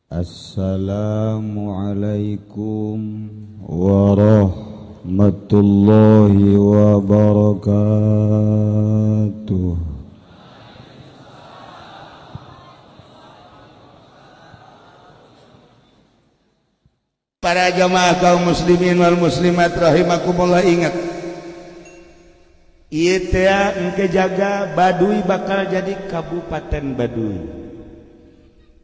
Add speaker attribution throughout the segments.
Speaker 1: Assalamualaikum warahmatullahi wabarakatuh.
Speaker 2: Para jamaah kaum muslimin wal muslimat rahimakumullah, ingat ieu teh engke jaga Baduy bakal jadi Kabupaten Baduy.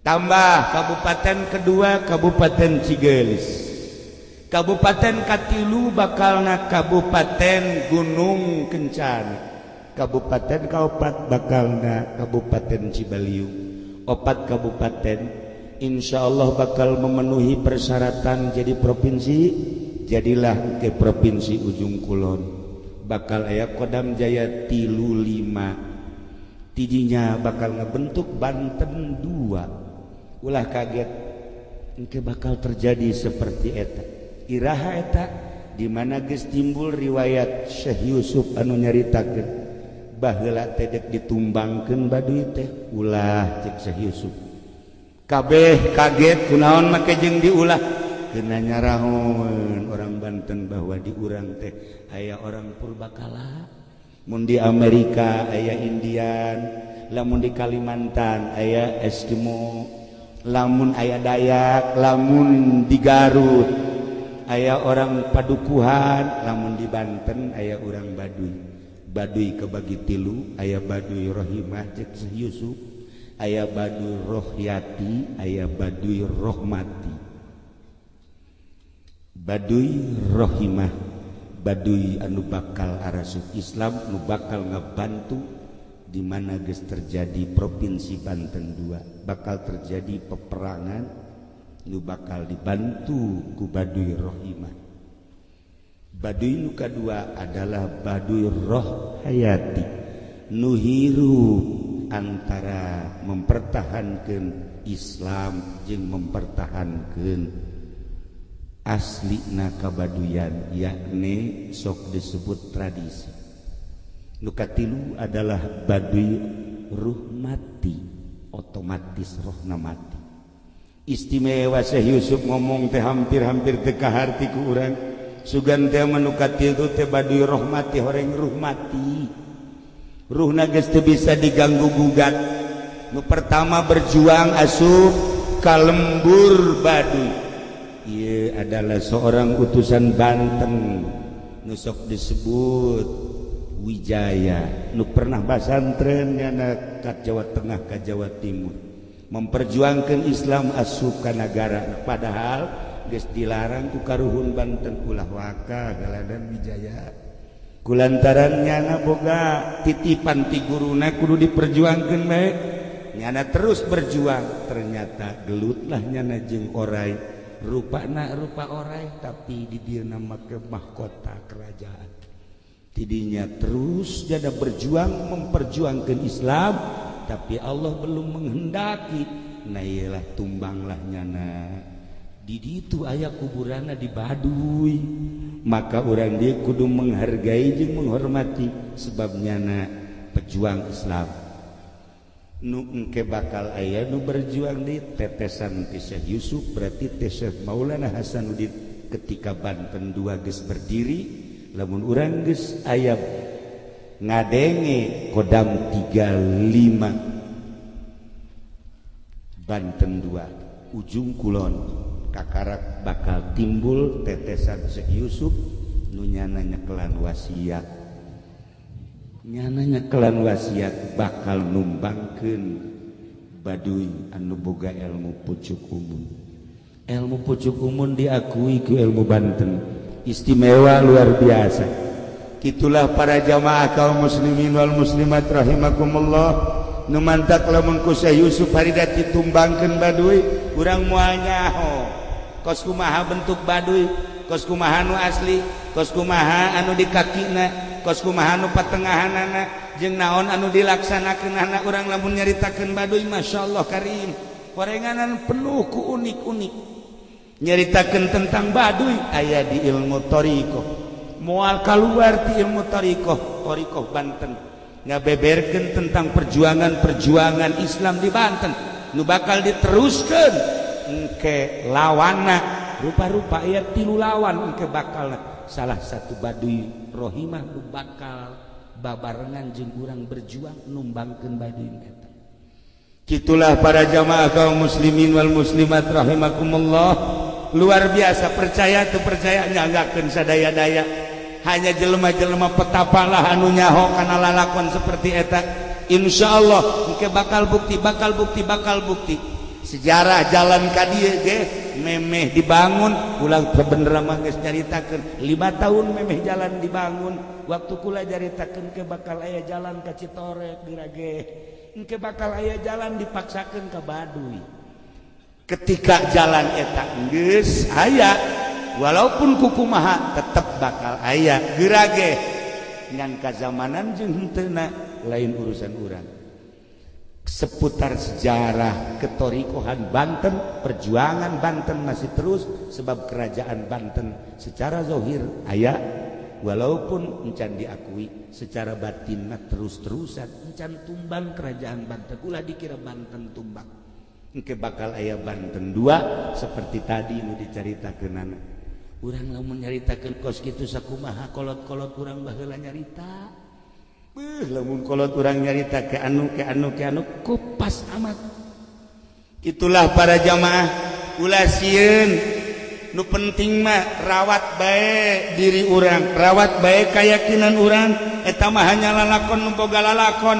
Speaker 2: Tambah kabupaten kedua Kabupaten Cigelis, Kabupaten Katilu bakalna Kabupaten Gunung Kencana, Kabupaten kaopat bakalna Kabupaten Cibaliung. Opat kabupaten insya Allah bakal memenuhi persyaratan jadi provinsi. Jadilah ke provinsi Ujung Kulon bakal aya Kodam Jaya 35 tidinya bakal ngebentuk Banten 2. Ulah kaget engke bakal terjadi seperti eta. Iraha eta di mana geus timbul riwayat Syekh Yusuf anu nyaritakeun baheula teh dek ditumbangkeun Baduy teh, ulah cek Syekh Yusuf. Kabeh kaget kunaon make jeung diulah, kena nyarahoeun orang Banten bahwa di urang teh aya orang purbakala. Mun di Amerika aya Indian, lamun di Kalimantan aya Eskimo, lamun aya Dayak, lamun di Garut aya orang Padukuhan, lamun di Banten aya orang Baduy. Baduy kebagi tilu, aya Baduy Rohimah cek Syekh Yusuf, aya Baduy Rohyati, aya Baduy Rohmati. Baduy Rohimah, Baduy anu bakal arasup Islam, nu bakal ngebantu di mana geus terjadi provinsi Banten 2, bakal terjadi peperangan nu bakal dibantu ku Baduy Rohimah. Baduy nu kadua adalah Baduy Rohayati, nu hirup antara mempertahankan Islam jeung mempertahankan aslina kabaduyan, yakni sok disebut tradisi. Nu katilu adalah Baduy Ruhmati, otomatis rohna mati. Istimewa Syekh Yusuf ngomong teh hampir-hampir teu kaharti ku urang. Sugan teh nu katilu teh Baduy Rohmati, horeng ruhmati. Ruhna geus teu bisa diganggu gugat. Nu pertama berjuang asup ka lembur Baduy. Ieu adalah seorang utusan Banten nu sok disebut Wijaya, nu pernah basantren nyana ka Jawa Tengah ka Jawa Timur, memperjuangkan Islam asup ka nagara. Padahal geus dilarang ku karuhun Banten ulah waka galadan Wijaya. Kulantaran nyana boga titipan ti guruna kudu diperjuangkeun bae, nyana terus berjuang. Ternyata gelutlah nyana jeung orai, rupana rupa orai tapi di dieu make mahkota kerajaan. Tidinya terus jada berjuang memperjuangkan Islam, tapi Allah belum menghendaki. Nah iyalah tumbanglah nyana. Di ditu aya kuburanna di Baduy. Maka urang dieu kudu menghargai jeung menghormati sebab nyana pejuang Islam. Nu engke bakal aya nu berjuang di tetesan ti Syekh Yusuf, berarti teh Syekh Maulana Hasanuddin ketika Banten 2 geus berdiri. Lamun urang geus aya ngadenge Kodam 35 Banten 2 Ujung Kulon kakarak bakal timbul tetesan Syekh Yusuf nu nyana nyekelan wasiat. Nyana nyekelan wasiat bakal numbangkeun Baduy anu boga ilmu pucuk umun. Ilmu pucuk umun diakui ku ilmu Banten. Istimewa luar biasa. Itulah para jamaah kaum muslimin wal muslimat rahimakumullah. Nu mantak lamun ku Syekh Yusuf harida ditumbangkeun Baduy, urang moal nyaho. Kos kumaha bentuk Baduy, kos kumaha nu asli, kos kumaha anu di kakina, kos kumaha anu patengahanana, jeung naon anu dilaksanakeunana. Urang lamun nyaritakeun Baduy masyaallah karim, horenganan penuh ku unik-unik. Nyaritakeun tentang Baduy aya di ilmu thariqah, moal kaluar ti ilmu thariqah, thariqah Banten ngabeberkeun tentang perjuangan-perjuangan Islam di Banten nu bakal diteruskeun Engke lawanna rupa-rupa aya tilu lawan engke bakal salah satu Baduy rohimah nu bakal babarengan jeung urang berjuang numbangkeun Baduy eta. Kitulah para jamaah kaum muslimin wal muslimat rahimakumullah. Luar biasa, percaya tuh percaya nyanggakeun sadaya-daya. Hanya jelema-jelema petapalah anu nyaho kana lalakon seperti eta. Insyaallah engke bakal bukti, bakal bukti, bakal bukti. Sejarah jalan ka dieu ge memeh dibangun, ulah bener mah geus nyaritakeun 5 tahun memeh jalan dibangun. Waktu kula nyaritakeun ke bakal aya jalan ka Citorek geura ge. Engke bakal aya jalan dipaksakeun ka Baduy. Ketika jalan eta geus aya, walaupun kukumaha tetep bakal aya geura ge. Ngan kazamanan jeung henteuna lain urusan urang. Seputar sejarah ketorikohan Banten, perjuangan Banten masih terus sebab kerajaan Banten secara zahir aya, walaupun encan diakui secara batin mah terus-terusan encan tumbang kerajaan Banten. Ulah dikira Banten tumbang, engke bakal aya Banten dua seperti tadi nu dicaritakeunana. Urang lamun nyaritakeun kos kitu sakumaha kolot-kolot urang baheula nyarita. Beuh, lamun kolot urang nyarita ke anu ke anu ke anu kupas amat. Itulah para jamaah, ulah sieun. Nu penting mah rawat bae diri urang, rawat bae keyakinan urang. Eta mah hanya lalakon nu boga lalakon.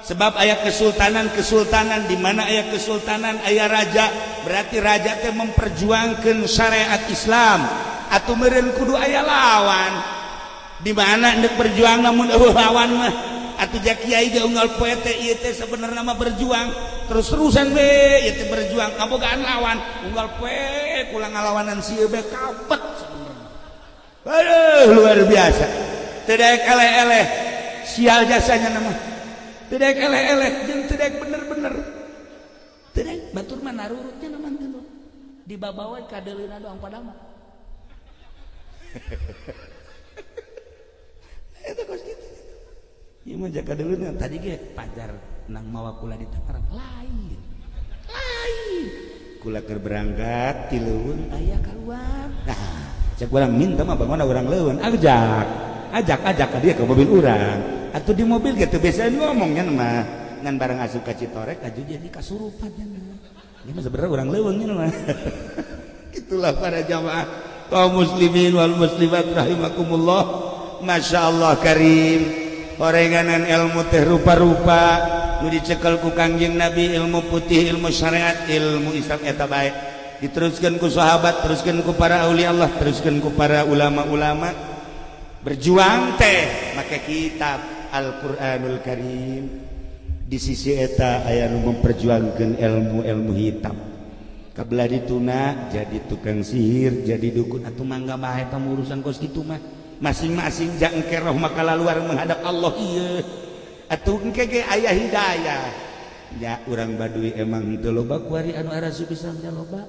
Speaker 2: Sebab aya kesultanan-kesultanan, di mana aya kesultanan aya raja, berarti raja teh memperjuangkeun syariat Islam. Atuh meureun kudu aya lawan. Di mana hendak berjuang namun eueuh lawan mah. Atuh ja kiai ge unggal poe teh ieu teh sebenarnya mah berjuang terus-terusan we ieu teh berjuang kabogaan lawan unggal poe kula ngalawanan sieun be kapet sebenarnya. Aduh luar biasa. Teu daek eleh-eleh sial jasanya nama. Teu daek eleh-eleh jeung teu daek bener-bener. Teu daek batur mah narurutnya nama teu. Dibabawa ka deuleunan doang padama. Eta kos kitu. Ieu mah jaga deuleunan tadi ge pajar nang mawa kula di Tangerang lain. Lain. Kula keur berangkat ti leuweung aya kaluar. Nah, cek urang minta mah bangun urang leuweung ajak. Ajak ka dieu ka mobil urang. Atuh di mobil ge teu biasa ngomongnya mah. Ngan bareng asup ka Citorek aju jadi kasurupan nya. Ieu mah sebenarnya urang leuweung nya mah. Itulah para jamaah kaum muslimin wal muslimat rahimakumullah. Masya Allah karim. Orenganan ilmu teh rupa-rupa nu dicekel ku Kangjeng Nabi, ilmu putih, ilmu syariat, ilmu Islam eta bae. Diteruskeun ku sahabat, teruskeun ku para aulia Allah, teruskeun ku para ulama-ulama. Berjuang teh make kitab Al-Qur'anul Karim. Di sisi eta aya nu memperjuangkeun ilmu-ilmu hitam. Kabelah dituna jadi tukang sihir, jadi dukun atuh mangga bae eta urusan kos kitu mah. Masing-masing jang engke roh maka luar menghadap Allah ieu. Atuh engke ge aya hidayah. Ya urang Baduy emang teu loba kuari anu asup Islam nya loba.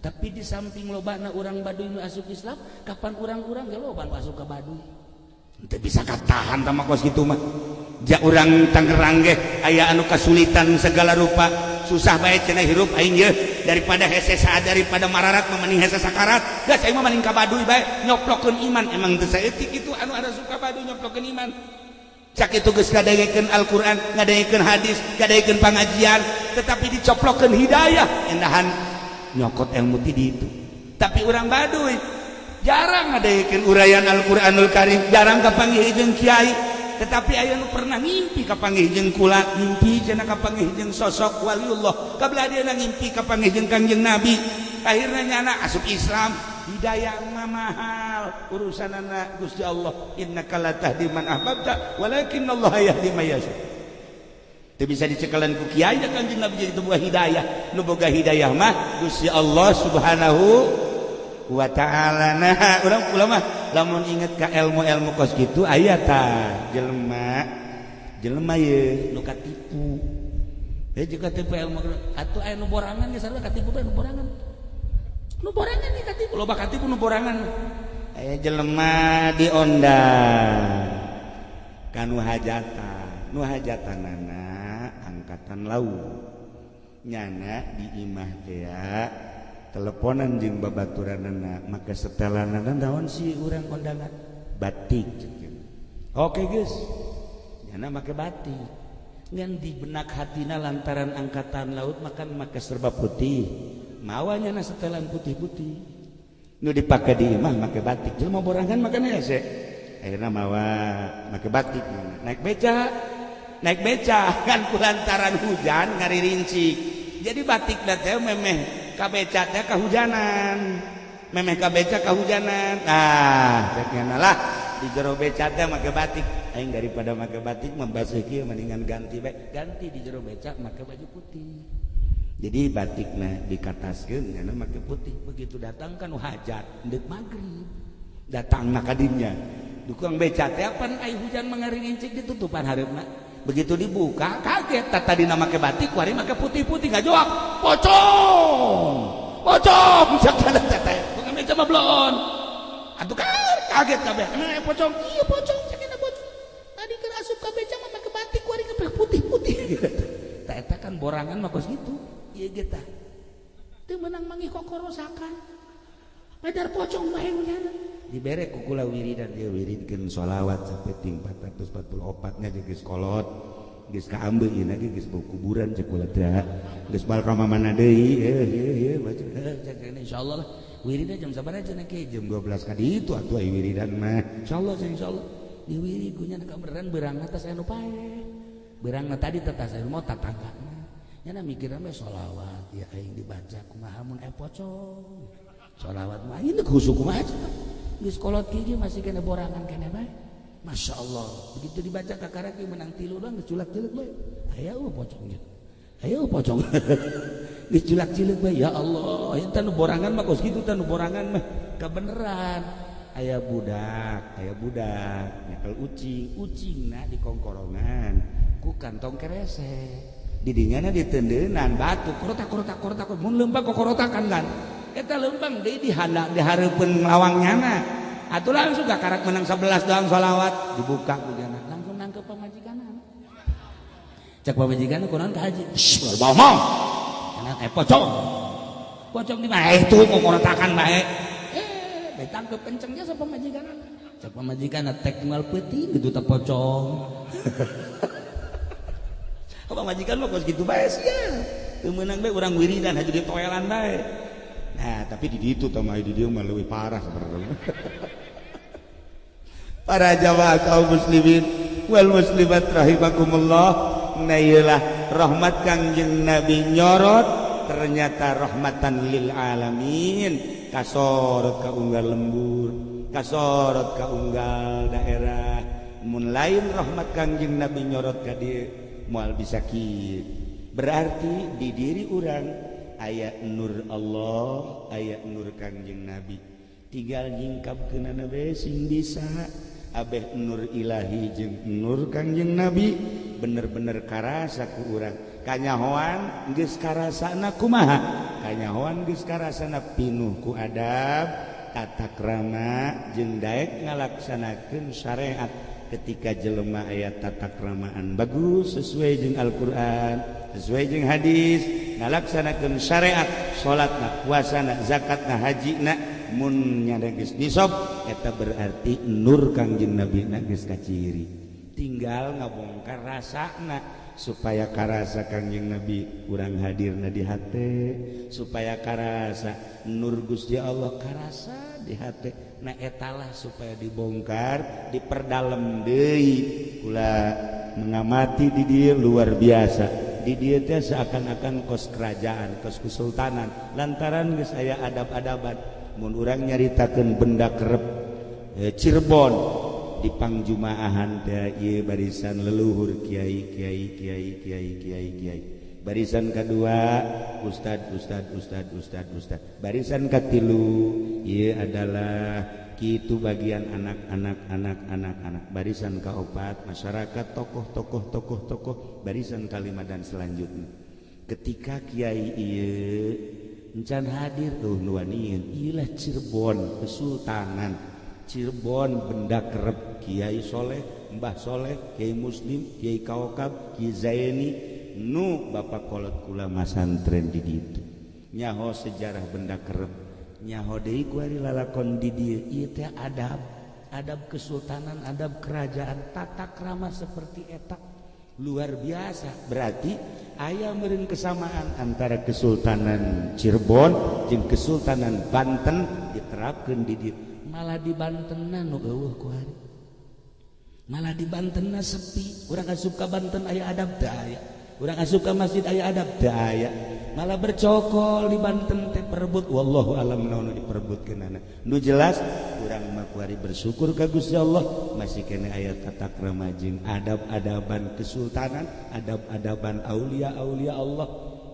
Speaker 2: Tapi di samping lobana urang Baduy nu asup Islam, kapan urang-urang ge loba nu asup ka Baduy. Teu bisa katahan tah mah kos kitu mah. Ja urang Tangerang ge aya anu kasulitan segala rupa, susah bae cenah hirup aing ye daripada hese daripada mararat mah mending hese sakarat. Geus aing mah mending ka Baduy bae nyoplokeun iman. Emang teu saeutik kitu anu ada suka Baduy nyoplokeun iman. Cak itu geus ngadengekeun Al-Qur'an, ngadengekeun hadis, ngadengekeun pangajian, tetapi dicoplokeun hidayah, endahan nyokot ilmu ti ditu. Tapi urang Baduy jarang ngadengekeun uraian Al-Qur'anul Karim, jarang kapanggih jeung kiai, tetapi aya nu pernah ngimpi kapanggih jeung kula, ngimpi cenah kapanggih jeung sosok waliullah, kabelah dia ngimpi kapanggih jeung Kangjeng Nabi, akhirna nyana asup Islam. Hidayah mah mahal urusanana Gusti Allah. Innaka la tahdi man ahbabta walakinallaha yahdi man yasha. Teu bisa dicekalan ku kiai da Kangjeng Nabi jadi boga hidayah. Nu boga hidayah mah Gusti Allah Subhanahu wa ta'ala. Nah, urang kula mah lamun inget ka ilmu-ilmu kos kitu aya tah jelema. Jelema ye nu katipu. Teh juga tipu ilmu atuh aya nu borangan ge sarua katipu bae nu borangan. Nu borangan nih katipu, loba katipu nu borangan. Aya jelema diondang ka nu hajatan, nu hajatanana angkatan laut. Nyana di imah teh teleponan jeung babaturanana maka setelanana naon sih urang kondangan batik. Oke geus. Nyana make batik. Ngan di benak hatina lantaran angkatan laut makan make serba putih. Mawa nyana setelan putih-putih. Nu dipake di imah make batik. Jelema borangan makan hese. Akhirna mawa make batik naik beca. Naik beca kan kulantaran hujan ngaririncik. Jadi batik teh memeh ka beca teh kahujanan. Memeh ka beca kahujanan. Nah, cek nyana lah di jero beca teh make batik. Aing daripada make batik membasuh kieu mendingan ganti bae. Ganti di jero beca make baju putih. Jadi batikna dikataskeun nyana make putih. Begitu datang kan hajat deuk magrib. Datang ka dinya. Dukang beca teh pan ai hujan mangarincik ditutupan hareupna. Begitu dibuka kaget tadina make batik kuari make putih-putih ngajawab pocong. Pocong cek teh. Tukang beca mah bloon. Atuh kaget kabeh. Emang pocong? Iya pocong cek pocong. Tadi keur asup ka beca mah make batik kuari make putih-putih. Tah eta kan borangan mah kos kitu. Ieu ge tah. Teu meunang manggih kokorosakan. Padar pocong bae unyana. Dibere ku kula wiridan dia wiridkeun sholawat sampai ting 444 nya geus kolot geus kaambeung ieu ge geus bau kuburan cek kula teh geus bal ka mana deui heuh baca cek insyaallah lah wiridan jam sabaraha cenah ke jam 12 ka ditu atuh ai wiridan mah insyaallah insyaallah diwirid ku nya kabeneran beurangna tas anu pae beurangna tadi teh tas anu mau tatanggana nya mikirna mah sholawat ya aing dibaca kumaha mun pocong sholawat mah ieu khusuk kumaha geus kolot kieu masih kena borangan kena bae. Masya Allah. Begitu dibaca kakara kieu menang tilu doang geus culak-cileuk bae. Aya eueuh pocong jeung. Aya eueuh pocong. Geus culak-cileuk bae. Ya Allah, eta nu borangan mah kos kitu tah nu borangan mah kabeneran. Aya budak nyekel ucing, ucingna di kongkorongan ku kantong kerese. Didinya ditendenan batu korotak-korotak korotak mun leumpang kokorotakan kan. Eta leumpang deui dihanda di hareupeun lawang nyana. Atuh langsung kakarak menang 11 doang sholawat dibuka ku nyana. Langsung nangkep pamajikanna. Cek pamajikanna kunaon ka haji. Shh, bohong. Kana teh pocong. Pocong di mana? Itu kokorotakan bae. Ditangkep kencengnya sama pamajikanna. Cek pamajikanna tek tinggal peuting gitu teh pocong. Pamajikan mah kos kitu bae sia. Teu meunang bae urang wiridan haji ditoelan bae. Nah, tapi di ditu tah mah di dieu mah leuwih parah sebenarnya. Para jamaah kaum muslimin wal muslimat rahimakumullah, nah ieulah rahmat Kangjeng Nabi nyorot ternyata rahmatan lil alamin, kasorot ka unggal lembur, kasorot ka unggal daerah. Mun lain rahmat Kangjeng Nabi nyorot ka dieu moal bisa kieu. Berarti di diri urang aya nur Allah, aya nur Kangjeng Nabi. Tinggal nyingkapkeunana bae sing bisa. Abeh nur ilahi jeung nur Kangjeng Nabi bener-bener karasa ku urang. Kanyahoan geus karasana kumaha? Kanyahoan geus karasana pinuh ku adab, tata krama jeung daek ngalaksanakeun syariat. Ketika jelema aya tata kramaan bagus sesuai jeung Al-Qur'an, sesuai jeung hadis, ngalaksanakeun syariat, salatna, puasana, zakatna, hajina, mun nyada geus nisab eta berarti nur Kangjeng Nabi na geus kaciri. Tinggal ngabongkar rasana supaya karasa Kangjeng Nabi urang hadirna di hate, supaya karasa nur Gusti Allah karasa di hate. Nah etalah supaya dibongkar, diperdalam deui. Kula mengamati di dieu luar biasa. Di dieu teh seakan-akan kos kerajaan, kos kesultanan. Lantaran geus aya adab-adaban. Mun urang nyaritakeun benda kerep Cirebon di pangjumaahan teh ieu barisan leluhur kiai kiai kiai kiai kiai kiai. Barisan kedua ustad ustad ustad ustad ustad. Barisan katilu ieu adalah kitu bagian anak-anak anak-anak anak. Barisan kaopat masyarakat tokoh tokoh tokoh tokoh. Barisan kalima dan selanjutnya. Ketika kiai ieu encan hadir tuh nuanian, ieulah Cirebon kesultanan. Cirebon benda kerep Kiai Soleh, Mbah Soleh, Kiai Muslim, Kiai Kaokab, Kiai Zaini, Nu bapak kolot kula masantren di ditu. Nyaho sejarah benda kerep. Nyaho deui kuari lalakon di dieu ieu teh adab, adab kesultanan, adab kerajaan, tata krama seperti eta luar biasa. Berarti aya meureun kesamaan antara Kesultanan Cirebon jeung Kesultanan Banten diterapkeun di dieu. Malah di Bantenna nu eueuh kuari. Malah di Bantenna sepi. Urang asup ka Banten aya adab teu aya. Urang asup ka masjid aya adab teu aya. Malah bercokol di Banten teh perebut. Wallahu alam naon diperebutkeunana. Nu jelas urang mah kuari bersyukur ka Gusti Allah masih keneh aya tata krama jeung adab-adaban kesultanan, adab-adaban aulia-aulia Allah.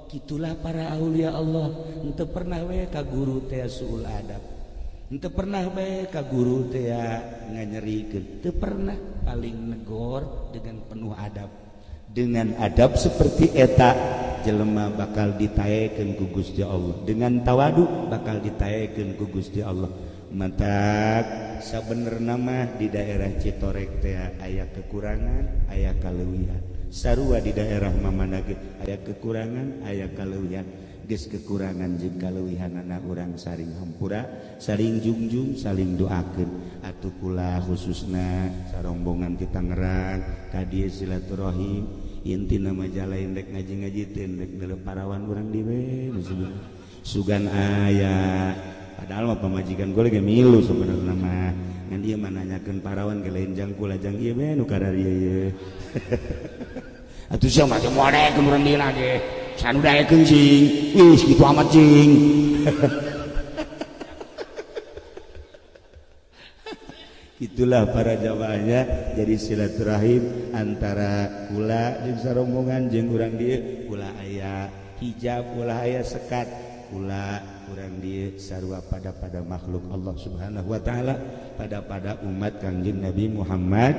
Speaker 2: Kitulah para aulia Allah. Henteu pernah we ka guru teh suul adab. Henteu pernah we ka guru teh nganyerikeun. Teu pernah, paling negor dengan penuh adab. Dengan adab seperti eta jelema bakal ditaekeun ku Gusti Allah. Dengan tawadu bakal ditaekeun ku Gusti Allah. Matak sabenerna mah di daerah Citorek teh aya kekurangan, aya kaleuwihan. Sarua di daerah mamana ge aya kekurangan, aya kaleuwihan. Geus kekurangan jeung kaleuwihanana urang saring hampura, saring jungjung, saling doakeun. Atuh kula khususna sarombongan ti Tangerang ka dieu silaturahim, intina mah jalain rek ngaji-ngaji teh rek neuleuh parawan urang di we sugan aya. Padahal mah pamajikan gua lagi milu sebenarnya mah. Ngan ieu mah nanyakeun parawan ge lain jang kula jang ieu we nu kararieu ye. Atuh sia mah moal daekeun urang dieu ge. Sanu daekeun cing. Wih kitu amat cing. Itulah para jamaahnya. Jadi silaturahim antara kula jeung sarombongan jeung urang dieu, kula aya hijab, kula aya sekat, kula urang dieu sarua pada makhluk Allah Subhanahu wa taala, pada umat Kangjeng Nabi Muhammad.